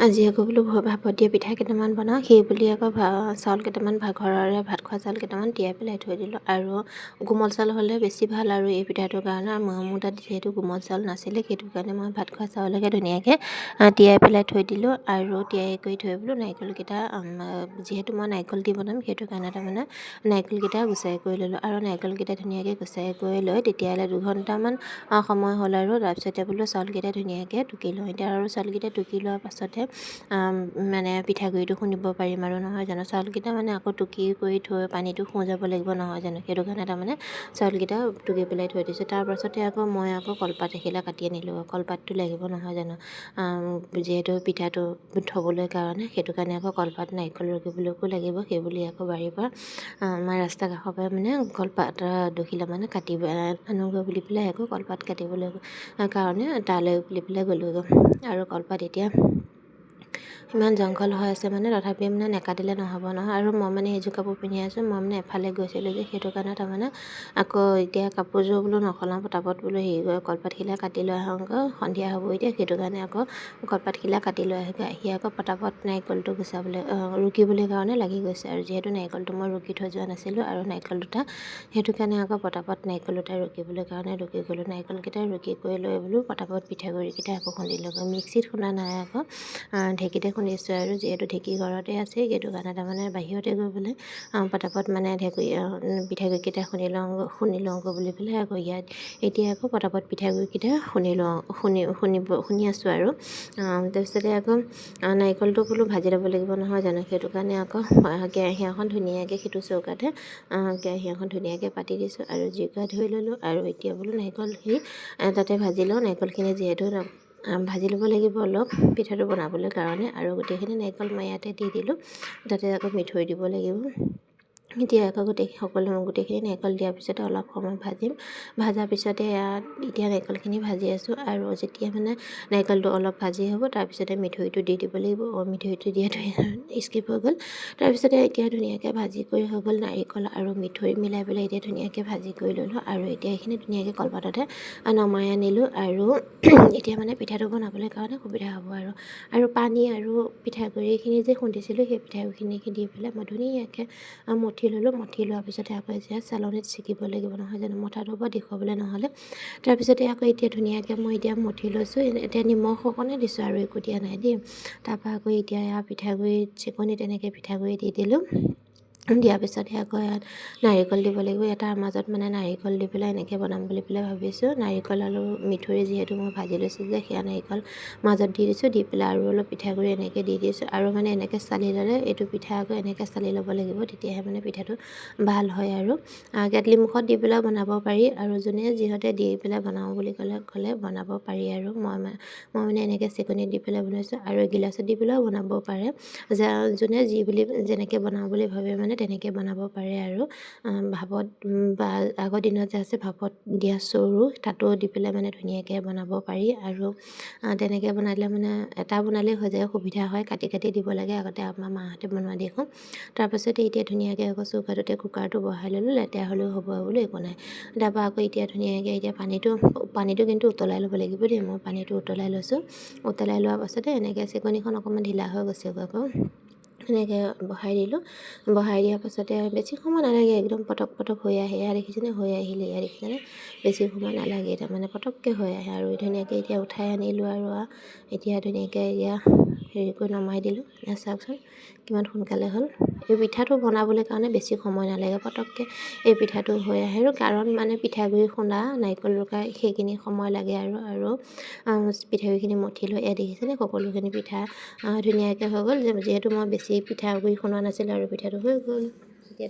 আজি আকৌ বোলো ভাপত দিয়া পিঠা কেইটামান বনাওঁ। সেই বুলি আকৌ চাউল কেইটামান, ঘৰৰে ভাত খোৱা চাউল কেইটামান তিয়াই পেলাই থৈ দিলোঁ। আৰু কোমল চাউল হ'লে বেছি ভাল আৰু এই পিঠাটোৰ কাৰণে। মোৰ তাত যিহেতু কোমল চাউল নাছিলে, সেইটো কাৰণে মই ভাত খোৱা চাউলকে ধুনীয়াকৈ তিয়াই পেলাই থৈ দিলোঁ। আৰু তিয়াই কৰি থৈ বোলো নাৰিকলকেইটা, যিহেতু মই নাৰিকল দি বনাম, সেইটো কাৰণে তাৰমানে নাৰিকলকেইটা গুচাই কৰি ল'লোঁ। আৰু নাৰিকলকেইটা ধুনীয়াকৈ গুচাই কৰি লৈ তেতিয়াহ'লে 2 ঘণ্টামান সময় হ'ল। আৰু তাৰপিছতে বোলো চাউলকেইটা ধুনীয়াকৈ টুকি লওঁ এতিয়া। আৰু চাউলকেইটা টুকি লোৱাৰ পাছতহে মানে পিঠাগুড়িটো খুন্দিব পাৰিম আৰু, নহয় জানো? চাউলকেইটা মানে আকৌ টুকি কৰি থৈ পানীটো শুহ যাব লাগিব, নহয় জানো? সেইটো কাৰণে তাৰমানে চাউলকেইটা টুকি পেলাই থৈ দিছোঁ। তাৰপাছতে আকৌ মই আকৌ কলপাত এখিলা কাটি আনিলোঁ। কলপাতটো লাগিব, নহয় জানো? যিহেতু পিঠাটো থ'বলৈ কাৰণে। সেইটো কাৰণে আকৌ কলপাত, নাৰিকল ৰুকিবলৈকো লাগিব। সেইবুলি আকৌ বাৰীৰ পৰা, আমাৰ ৰাস্তা কাষৰ পৰাই মানে কলপাত দুখিলা মানে কাটি আনোগৈ বুলি পেলাই আকৌ কলপাত কাটিবলৈ কাৰণে তালৈ বুলি পেলাই গ'লোগৈ। আৰু কলপাত এতিয়া ইমান জংঘল হৈ আছে মানে, তথাপিও মানে নেকাটিলে নহ'ব নহয়। আৰু মই মানে এইযোৰ কাপোৰ পিন্ধি আছোঁ। মই মানে এফালে গৈছিলোঁ যে, সেইটো কাৰণে তাৰমানে আকৌ এতিয়া কাপোৰযোৰ বোলো নসলাওঁ, পটাপট বোলো হেৰি কৰি কলপাতখিলা কাটি লৈ আহোঁগৈ, সন্ধিয়া হ'ব এতিয়া। সেইটো কাৰণে আকৌ কলপাতখিলা কাটি লৈ আহোঁগৈ। আহি আকৌ পটাপট নাৰিকলটো গুচাবলৈ, ৰুকিবলৈ কাৰণে লাগি গৈছে। আৰু যিহেতু নাৰিকলটো মই ৰুকি থৈ যোৱা নাছিলোঁ আৰু নাৰিকল দুটা, সেইটো কাৰণে আকৌ পটাপট নাৰিকল দুটা ৰুকিবলৈ কাৰণে ৰুকি গ'লোঁ। নাৰিকলকেইটা ৰুকি কৰি লৈ বোলো পটাপট পিঠাগুড়িকেইটা আকৌ খুন্দিলোঁগৈ। মিক্সিত খুন্দা নাই, আকৌ ঢেঁকীতে খুন্দিছোঁ। আৰু যিহেতু ঢেঁকী ঘৰতে আছে, সেইটো কাৰণে তাৰমানে বাহিৰতে গৈ পেলাই পটাপট মানে ঢেঁকী পিঠাগুড়িকেইটা খুন্দি লওঁ, খুন্দি লওঁগৈ বুলি পেলাই আকৌ ইয়াত এতিয়া আকৌ পটাপট পিঠাগুড়িকেইটা খুন্দি লওঁ, খুন্দি খুন্দিব খুন্দি আছোঁ। আৰু তাৰপিছতে আকৌ নাৰিকলটো বোলো ভাজি ল'ব লাগিব, নহয় জানো? সেইটো কাৰণে আকৌ কেৰাহী এখন ধুনীয়াকৈ সেইটো চৌকাতে কেৰাহী এখন ধুনীয়াকৈ পাতি দিছোঁ আৰু জুইকুৰা ধৰি ল'লোঁ। আৰু এতিয়া বোলো নাৰিকলখিনি তাতে ভাজি লওঁ। নাৰিকলখিনি যিহেতু ভাজি ল'ব লাগিব অলপ পিঠাটো বনাবলৈ কাৰণে। আৰু গোটেইখিনি নাৰিকল মই ইয়াতে দি দিলোঁ। তাতে আকৌ মিঠৈ দিব লাগিব। এতিয়া আকৌ গোটেই সকলো গোটেইখিনি নাৰিকল দিয়াৰ পিছতে অলপ সময় ভাজিম। ভাজাৰ পিছতে ইয়াত এতিয়া নাৰিকলখিনি ভাজি আছোঁ। আৰু যেতিয়া মানে নাৰিকলটো অলপ ভাজি হ'ব, তাৰপিছতে মিঠৈটো দি দিব লাগিব। অঁ, মিঠৈটো দিয়াটো স্কিপ হৈ গ'ল। তাৰপিছতে এতিয়া ধুনীয়াকৈ ভাজি কৰি হৈ গ'ল। নাৰিকল আৰু মিঠৈ মিলাই পেলাই এতিয়া ধুনীয়াকৈ ভাজি কৰি ল'লোঁ। আৰু এতিয়া এইখিনি ধুনীয়াকৈ কলপাততে নমাই আনিলোঁ। আৰু এতিয়া মানে পিঠাটো বনাবলৈ কাৰণে সুবিধা হ'ব। আৰু পানী আৰু পিঠাগুড়িখিনি যে খুন্দিছিলোঁ, সেই পিঠাগুড়িখিনি দি পেলাই মই ধুনীয়াকৈ মঠি ল'লোঁ। মঠি লোৱাৰ পিছতে আকৌ এতিয়া চালনীত চেকিব লাগিব, নহয় জানো? মঠাটো বাৰু দেখুৱাবলৈ নহ'লে। তাৰপিছতে আকৌ এতিয়া ধুনীয়াকৈ মই এতিয়া মঠি লৈছোঁ। এতিয়া নিমখ অকণে দিছোঁ আৰু একো দিয়া নাই দেই। তাৰপৰা আকৌ এতিয়া এয়া পিঠাগুড়ি চেকনিত এনেকৈ পিঠাগুড়ি দি দিলোঁ। দিয়াৰ পিছতহে আকৌ ইয়াত নাৰিকল দিব লাগিব। তাৰ মাজত মানে নাৰিকল দি পেলাই এনেকৈ বনাম বুলি পেলাই ভাবিছোঁ। নাৰিকল আৰু মিঠৈ যিহেতু মই ভাজি লৈছোঁ যে, সেয়া নাৰিকল মাজত দি দিছোঁ। দি পেলাই আৰু অলপ পিঠাগুড়ি এনেকৈ দি দিছোঁ। আৰু মানে এনেকৈ চালি ল'লে, এইটো পিঠা আকৌ এনেকৈ চালি ল'ব লাগিব, তেতিয়াহে মানে পিঠাটো ভাল হয়। আৰু কেটলি মুখত দি পেলাইও বনাব পাৰি। আৰু যোনে যিহতে দি পেলাই বনাওঁ বুলি ক'লে বনাব পাৰি। আৰু মই মানে এনেকৈ চেকনিত দি পেলাই বনাইছোঁ। আৰু গিলাচত দি পেলাইও বনাব পাৰে। যোনে যি বুলি যেনেকৈ বনাওঁ বুলি ভাবে, মানে তেনেকৈ বনাব পাৰে। আৰু ভাপত বা আগৰ দিনত যে আছে ভাপত দিয়া চৰু, তাতো দি পেলাই মানে ধুনীয়াকৈ বনাব পাৰি। আৰু তেনেকৈ বনালে মানে এটা বনালেই হৈ যায়, সুবিধা হয়। কাটি কাটি দিব লাগে, আগতে আমাৰ মাহঁতে বনোৱা দেখোঁ। তাৰপাছতে এতিয়া ধুনীয়াকৈ আকৌ চৌকাটোতে কুকাৰটো বহাই ল'লোঁ। লেতেৰা হ'লেও হ'ব বোলো, একো নাই। তাৰপৰা আকৌ এতিয়া ধুনীয়াকৈ এতিয়া পানীটো কিন্তু উতলাই ল'ব লাগিব দেই। মই পানীটো উতলাই লৈছোঁ। উতলাই লোৱাৰ পাছতে এনেকৈ চেকনিখন অকণমান ঢিলা হৈ গৈছেগৈ, আকৌ এনেকৈ বহাই দিলোঁ। বহাই দিয়াৰ পাছতে বেছি সময় নালাগে, একদম পটক পটক হৈ আহে। এয়া দেখিছেনে? হৈ আহিলে। এয়া দেখিছেনে? বেছি সময় নালাগে, তাৰমানে পটককৈ হৈ আহে। আৰু ধুনীয়াকৈ এতিয়া উঠাই আনিলোঁ। আৰু এতিয়া ধুনীয়াকৈ এতিয়া হেৰি কৰি নমাই দিলোঁ। চাওকচোন কিমান সোনকালে হ'ল। এই পিঠাটো বনাবলৈ কাৰণে বেছি সময় নালাগে, পটককৈ এই পিঠাটো হৈ আহে। আৰু কাৰণ মানে পিঠাগুড়ি খুন্দা, নাৰিকল ৰুকা, সেইখিনি সময় লাগে। আৰু পিঠাগুড়িখিনি মঠি লৈ এয়া দেখিছেনে? সকলোখিনি পিঠা ধুনীয়াকৈ হৈ গ'ল। যিহেতু মই বেছি পিঠাগুড়ি খুন্দা নাছিলোঁ আৰু পিঠাটো হৈ গ'ল এতিয়া।